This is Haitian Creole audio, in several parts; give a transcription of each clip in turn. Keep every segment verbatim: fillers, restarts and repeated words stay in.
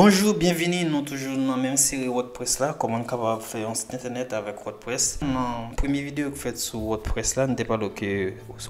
Bonjou, byenvini, nou toujou nan menm seri WordPress la, kòman n kapab fè yon sit entènèt avèk WordPress. Nan premye videyo k fèt sou WordPress la, n te pale w ke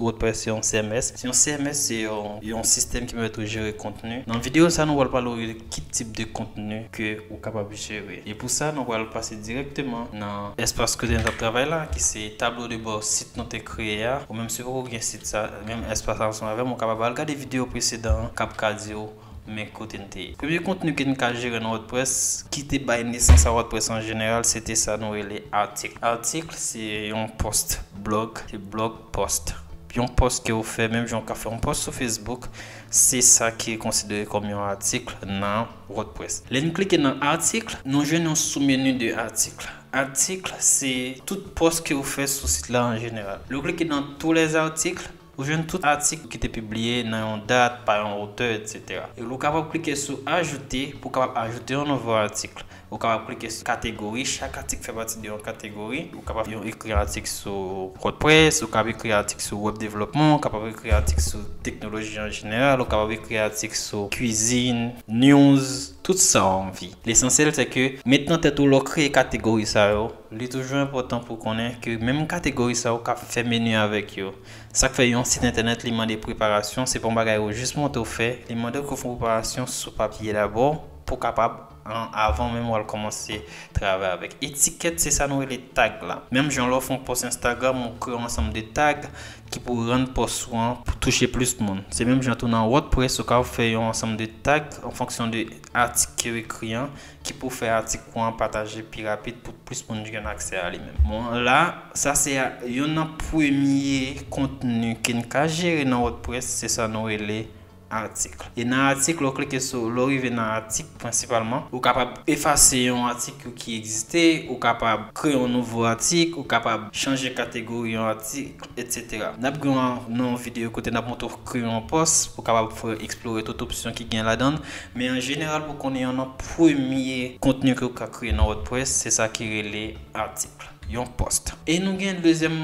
WordPress se yon C M S. Se yon C M S, se yon, yon sistèm ki pèmèt ou jere kontni. Nan videyo sa, nou pral pale w de ki tip de kontni ke ou kapab jere. E pou sa, nou pral pase dirèkteman nan espas kote n t ap travay la, ki se tablo de bò sit nou te kreye a. Ou menm si w poko gen sit sa, menm espas la ansanm avè m, ou kapab al gade videyo presedan an k ap ka di w men kote n te ye. Premye kontni ke n ka jere nan WordPress, ki te bay nesans a WordPress an jeneral, se te sa nou rele atik. Atik, se yon post blog, se blog post. Yon post ke w fè, menm jan w ka fè yon post sou Facebook, se sa ki konsidere kòm yon atik nan WordPress. Lè n klike nan atik, nou jwenn yon soumeni de atik. Atik, se tout post ke w fè sou sit la an jeneral. Lè w klike nan tous les articles, ou jwenn tout atik ki te pibliye nan yon dat, pa yon otè, etsetera. E ou kapab klike sou ajoute pou w kapab ajoute yon nouvo atik. Ou kapab klike sou kategori, chak atik fè pati de yon kategori. Ou kapab yon, ekri atik sou WordPress, ou kapab ekri atik sou web devlopman, ou kapab ekri atik sou teknoloji an jeneral, ou kapab ekri atik sou kwizin, news, tout sa w anvi. Lesansyèl se ke met nan tèt ou lè w kreye kategori sa yo, li toujou enpòtan pou w konnen ke menm kategori sa yo ka fè meni avèk yo. Sa k fè yon sit entènèt li mande preparasyon, se pa yon bagay ou jis monte w fè, li mande w ke w fè yon preparasyon sou papye dabò pou w kapab, an, avan menm w al kòmanse travay avèk. Etikèt, se sa nou rele tag la. Menm jan lè w fè yon post Instagram, ou kreye yon ansanm de tag ki pou rann post ou an pou touche plis moun. Se menm jan tou nan WordPress, ou ka fè yon ansanm de tag an fonksyon de atik ke w ekri an, ki pou fè atik ou an pataje pi rapid pou plis moun jwenn aksè a li menm. Bon, la, sa se a, youn nan premye kontni ke n ka jere nan WordPress, se sa nou rele atik. E nan atik, lè w klike sou, lè w rive nan atik prensipalman, ou kapab efase yon atik ki egziste, ou kapab kreye yon nouvo atik, ou kapab chanje kategori yon atik, etsetera. N ap gen yon, yon videyo kote n ap montre w kreye yon post pou w kapab fè eksplore tout opsyon ki gen ladan l. Men an jeneral, pou konnen yon nan premye kontni ke w ka kreye nan WordPress, se sa ki rele atik, yon post. E nou gen dezyèm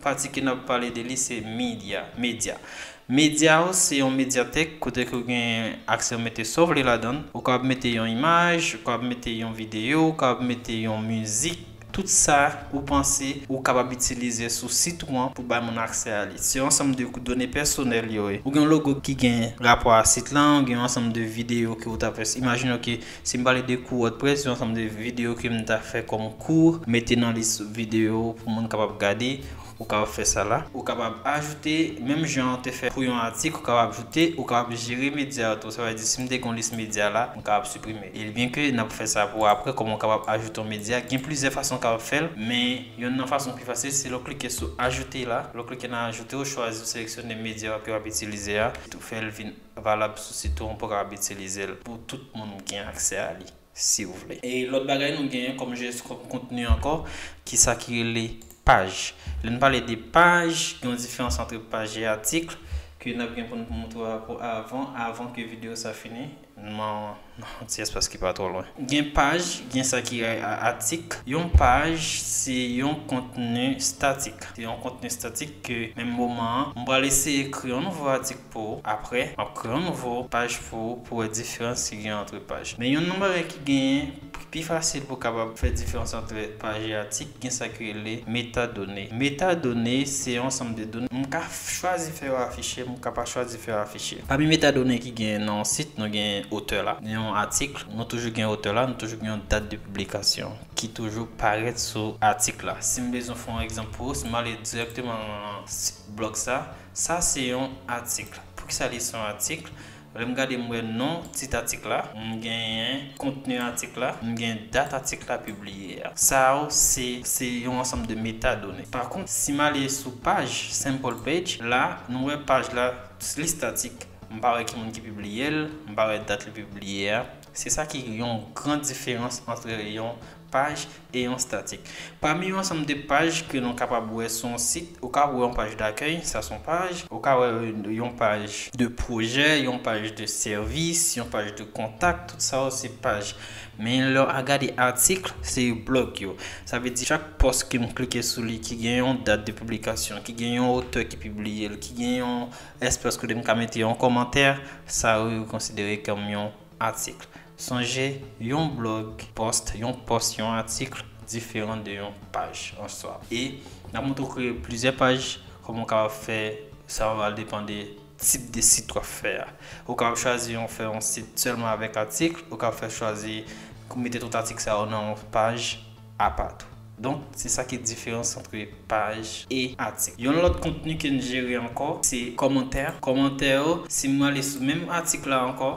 pati ke n ap pale de li, se medya, medya. Medya ou se yon medyatèk kote ke w gen aksè w mete sa w vle ladan l. Ou kapab mete yon imaj, ou kapab mete yon videyo, ou kapab mete yon mizik. Tout sa ou panse ou kapab itilize sou sit ou an pou bay moun aksè a li. Se yon ansanm de done pèsonèl yo ye. Ou gen yon logo ki gen rapò a sit lan, ou gen yon ansanm de videyo ke ou ta fè. Imajine w ke si m pale de kou WordPress, se yon ansanm de videyo ke m ta fè kòm kou, mete nan lis videyo pou moun kapab gade. Ou kapab fè sa la. Ou kapab ajoute, menm jan w te fè pou yon atik, ou kapab ajoute, ou kapab jere medya yo tou. Sa vle di, si m te gen yon lis medya la, m kapab siprime. E byenke n ap fè sa pou apre, kòman w kapab ajoute yon medya, gen plizyè fason w kapab fè l, men youn nan fason ki pi fasil, se lè w klike sou ajoute la. Lè w klike nan ajoute, ou chwazi, ou seleksyone medya ke w ap itilize a, ou fè l vin valab sou sit ou an pou w kapab itilize l pou tout moun gen aksè a li, si w vle. E lòt bagay nou genyen kòm jes-, kòm kontni ankò, ki sa ki rele paj. Lè n pale de paj, gen yon diferans ant paj e atik ke n ap gen pou n montre w avan, avan ke videyo sa fini. Nan, nan yon ti espas ki pa twò lwen. Gen paj, gen sa ki a-, a-, atik. Yon paj, se yon kontni statik. Se yon kontni statik ke menm moman an, m pral eseye kreye yon nouvo atik pou ou. Apre, m ap kreye yon nouvo paj pou ou, pou wè diferans ki gen ant paj. Men youn nan bagay ki genyen pi fasil pou w kapab fè diferans ant paj e atik, gen sa ki rele metadone. Metadone, se yon ansanm de done. M ka chwazi fè yo afiche, m ka pa chwazi fè yo afiche. Pami metadone ki genyen nan yon sit, nou gen otè la. Yon atik, nou toujou gen otè la, nou toujou gen yon dat de piblikasyon ki toujou parèt sou atik la. Si m bezwen fè yon egzanp pou ou, si m ale dirèkteman nan sit blòg sa, sa se yon atik. Poukisa li se yon atik? Lè m gade, m wè non tit atik la, m genyen kontni atik la, m gen dat atik la pibliye a. Sa yo se, se yon ansanm de metadone. Pa kont, si m ale sou paj, sample page, la, nou wè paj la, li statik. M pa wè ki moun ki pibliye l, m pa wè dat li pibliye a. Se sa ki yon gran diferans ant yon paj e yon statik. Pami yon ansanm de paj ke nou kapab wè sou yon sit, ou ka wè yon paj dakèy, sa se yon paj, ou ka wè yon paj de pwojè, yon paj de sèvis, yon paj de kontak, tout sa yo se paj. Men lè w a gade atik, se blòg yo. Sa vle di chak pòs ke m klike sou li, ki gen yon dat de piblikasyon, ki gen yon otè ki pibliye l, ki gen yon espas kote m ka mete yon kòmantè, sa yo yo konsidere kòm yon atik. Sonje, yon blog post, yon post, yon atik diferan de yon paj an swa. E n ap montre w kreye plizyè paj, kòman w kapab fè sa va depann de tip de sit w ap fè a. Ou kapab chwazi yon fè yon sit sèlman avèk atik, ou kapab fè chwazi mete tout atik sa yo nan yon paj apa tou. Donk, se sa ki diferans ant paj e atik. Yon lòt kontni ke n jere ankò, se kòmantè. Kòmantè yo, si m ale sou menm atik la ankò,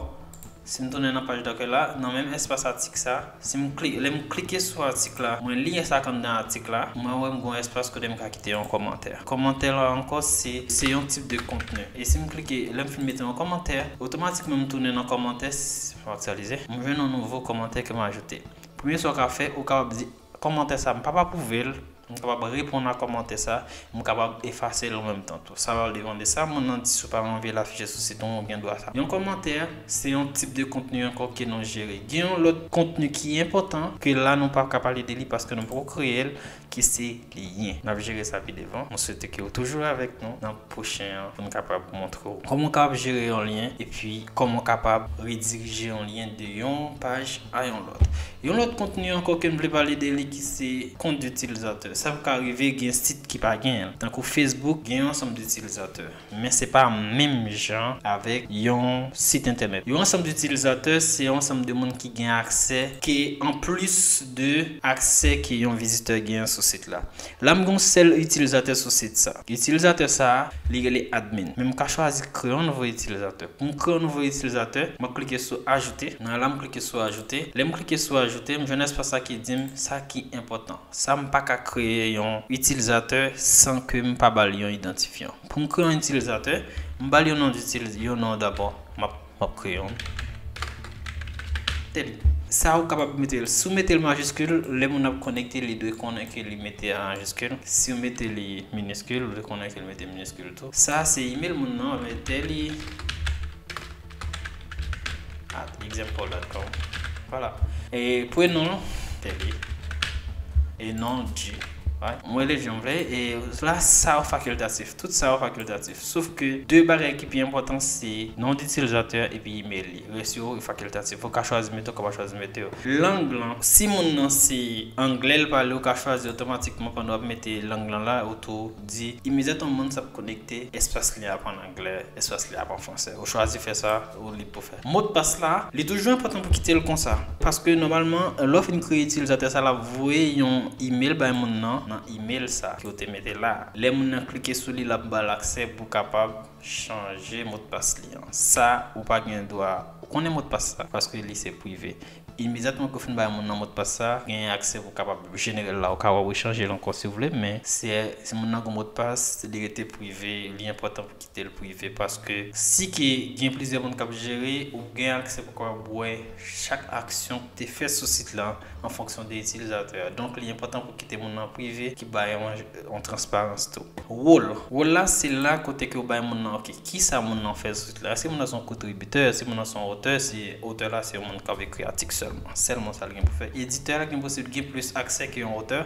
si m tounen nan paj dakè la, nan menm espas atik sa, si m kli, lè m klike sou atik la, mwen li sa k anndan atik la, mwen wè m gen yon espas kote m ka kite yon kòmantè. Kòmantè la ankò, se, se yon tip de kontni. E si m klike, lè m fin mete yon kòmantè, otomatikman m tounen nan kòmantè, s-, m aktyalize, m jwenn yon nouvo kòmantè ke m ajoute. Premye sa w ka fè, ou kapab di, kòmantè sa, m p ap apwouve l, m kapab reponn a kòmantè sa, m kapab efase l an menm tan tou. Sa va depann de sa moun nan di, si w pa anvi l afiche sou sit ou, ou gen dwa sa. Yon kòmantè, se yon tip de kontni ankò ke nou jere. Gen yon lòt kontni ki enpòtan, ke la nou pa ka pale de li paske nou poko kreye l, ki se lyen. N ap jere sa pi devan. Mwen swete ke w toujou avèk nou nan pwochen an pou n kapab montre w kòman w kapab jere yon lyen epi kòman w kapab redirije yon lyen de yon paj a yon lòt. Yon lòt kontni ankò ke m vle pale de li ki se kont itilizatè. Sa ka rive gen sit ki pa genyen l. Tankou Facebook gen yon ansanm itilizatè. Men se pa menm jan avèk yon sit entènèt. Yon ansanm itilizatè se yon ansanm de moun ki gen aksè ke anplis de aksè ke yon vizitè genyen sou sit la. La m gen yon sèl itilizatè sou sit sa. Itilizatè sa, li rele admin. Men m ka chwazi kreye yon nouvo itilizatè. Pou m kreye yon nouvo itilizatè, m ap klike sou ajoute. Nan la m klike sou ajoute. Lè m klike sou ajoute, m jwenn espas sa ki di m sa ki enpòtan. Sa m pa ka kreye yon itilizatè san ke m pa ba l yon idantifyan. Pou m kreye yon itilizatè, m ba l yon non d'itiliz-, yon non dabò. M ap, m ap kreye yon. Tèl. Sa ou kapab mete l. Si w mete l majiskil, lè moun ap konekte, li dwe konnen ke li mete a majiskil. Si w mete li miniskil, ou dwe konnen ke li mete miniskil tou. Sa se email moun nan, mete li at example dot com. Vwala. E prenon, tèl li. E non, G. Right? Mwen rele jan m vle. E la, sa yo fakiltatif. Tout sa yo fakiltatif. Sof ke de bagay ki pi enpòtan, se non itilizatè epi email li. Rès yo, yo fakiltatif. Ou ka chwazi mete, ou ka pa chwazi mete yo. Lang lan, si moun nan se anglè l pale, ou ka chwazi otomatikman pandan w ap mete lang lan la, ou tou di imedyatman moun sa ap konekte, espas li ap an anglè, espas li ap an fransè. Ou chwazi fè sa, ou lib pou fè. Modpas la, li toujou enpòtan pou kite l konsa. Paske nòmalman, lè w fin kreye itilizatè sa, l ap voye yon email bay moun nan, nan email sa ke w te mete la. Lè moun nan klike sou li, l ap ba l aksè pou kapab chanje modpas li an. Sa, ou pa gen dwa, ou konnen modpas sa, paske li se prive. Imedyatman ke w fin bay moun nan modpas sa, genyen aksè pou w kapab jenere l la. Ou ka wè w chanje l ankò si w vle, men se, si moun nan gen modpas, li rete prive, li enpòtan pou kite l prive, paske si ke gen plizyè moun k ap jere, ou gen aksè pou w kapab wè chak aksyon k te fè sou sit la an fonksyon de itilizatè a. Donk, li enpòtan pou kite moun nan prive, ki bay yon, yon transparans tou. Wòl. Wòl la, se la kote ke w bay moun nan, ok, kisa moun nan fè sou sit la? Èske moun nan se yon kontribitè? Èske moun nan se yon otè? Si otè la, se yon moun k ap ekri atik sèlman. Sèlman sa l gen pou fè. Editè la gen posib gen plis aksè ke yon otè.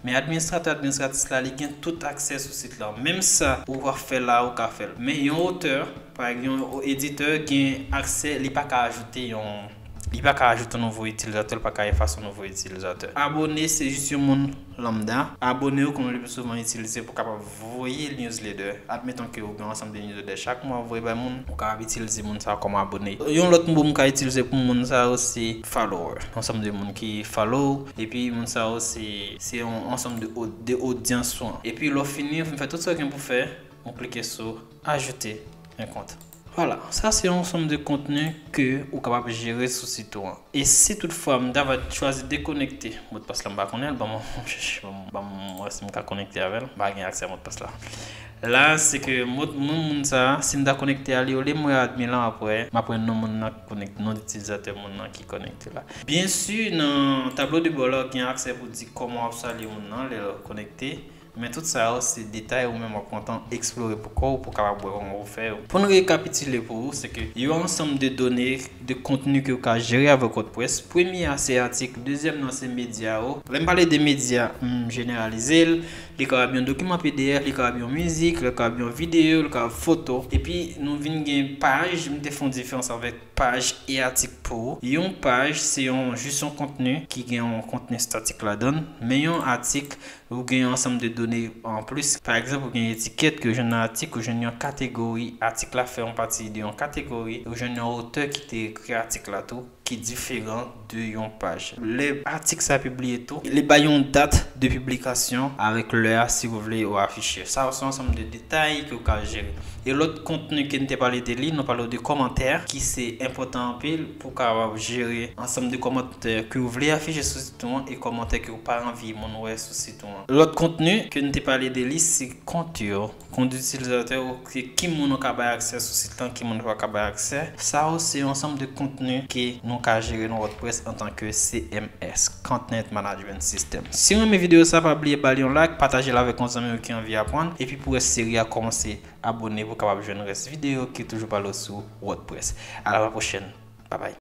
Men administratè, administratris la, li gen tout aksè sou sit la. Menm sa ou ap fè la, ou ka fè l. Men yon otè, pa egzanp, yon editè gen aksè, li pa ka ajoute yon, li pa ka ajoute yon nouvo itilizatè, li pa ka efase yon nouvo itilizatè. Abone, se jis yon moun lambda. Abone yo, kòm le pi souvan itilize pou kapab voye newsletter. Admeton ke ou gen yon ansanm de newsletter chak mwa ou voye bay moun, ou kapab itilize moun sa a kòm abone. Yon lòt mo m ka itilize pou moun sa yo se follower. Ansanm de moun ki follow, epi moun sa yo se, se yon ansanm de od-, de odyans ou an. Epi lè w fini, ou fin fè tout sa w gen pou fè, ou klike sou ajoute un compte. Vwala, sa se yon ansanm de kontni ke ou kapab jere sou sit ou an. E si toutfwa m ta va chwazi dekonekte modpas la, m pa konnen l, ban m, ban m, ban m wè si m ka konekte avè l. M pa gen aksè a modpas la. La, se ke mod, non moun sa, si m ta konekte a li, olye m wè admin lan, m ap wè, m ap wè non moun nan ki konekte, non itilizatè moun nan ki konekte la. Byen si, nan tablo de bò la, gen aksè pou di kòman w ap salye moun nan lè l konekte. Men tout sa yo, se detay ou menm w ap kontan eksplore pou kò w, pou w kapab wè kòman pou fè yo. Pou n rekapitile pou ou, se ke yon ansanm de done, de kontni ke w ka jere avèk WordPress. Premye a, se atik. Dezyèm nan, se medya yo. Lè m pale de medya, m jeneralize l. Li kapab yon dokiman P D F, li kapab yon mizik, li kapab yon videyo, li kapab foto. Epi nou vin gen paj, m te fè yon diferans avèk paj e atik pou ou. Yon paj se yon jis yon kontni ki gen yon kontni statik ladan l, men yon atik ou gen yon ansanm de done anplis. Pa egzanp, ou gen etiket ke w jwenn nan atik, ou jwenn yon kategori, atik la fè yon pati de yon kategori, ou jwenn yon otè ki te ekri atik la tou ki diferan de yon paj. Lè atik sa pibliye tou, li bay yon dat de piblikasyon avèk lè a si w vle ou afiche. Sa se yon ansanm de detay ke w ka jere. E lòt kontni ke n te pale de li, nou pale de kòmantè ki se enpòtan anpil pou w kapab jere ansanm de kòmantè ke w vle afiche sou sit ou an e kòmantè ke w pa anvi moun wè sou sit ou an. Lòt kontni ke n te pale de li se kont yo, kont itilizatè ou, se ki moun ou ka bay aksè sou sit lan, ki moun ou pa ka bay aksè. Sa yo se yon ansanm de kontni ke nou ka jere nan WordPress antanke C M S, Content Management System. Si w renmen videyo sa, pa bliye ba l yon like, pataje l avèk yon zanmi w ki anvi aprann, epi pou rès seri a, kòmanse abone pou w kapab jwenn rès videyo ki toujou pale w sou WordPress. A la pwochèn. Babay.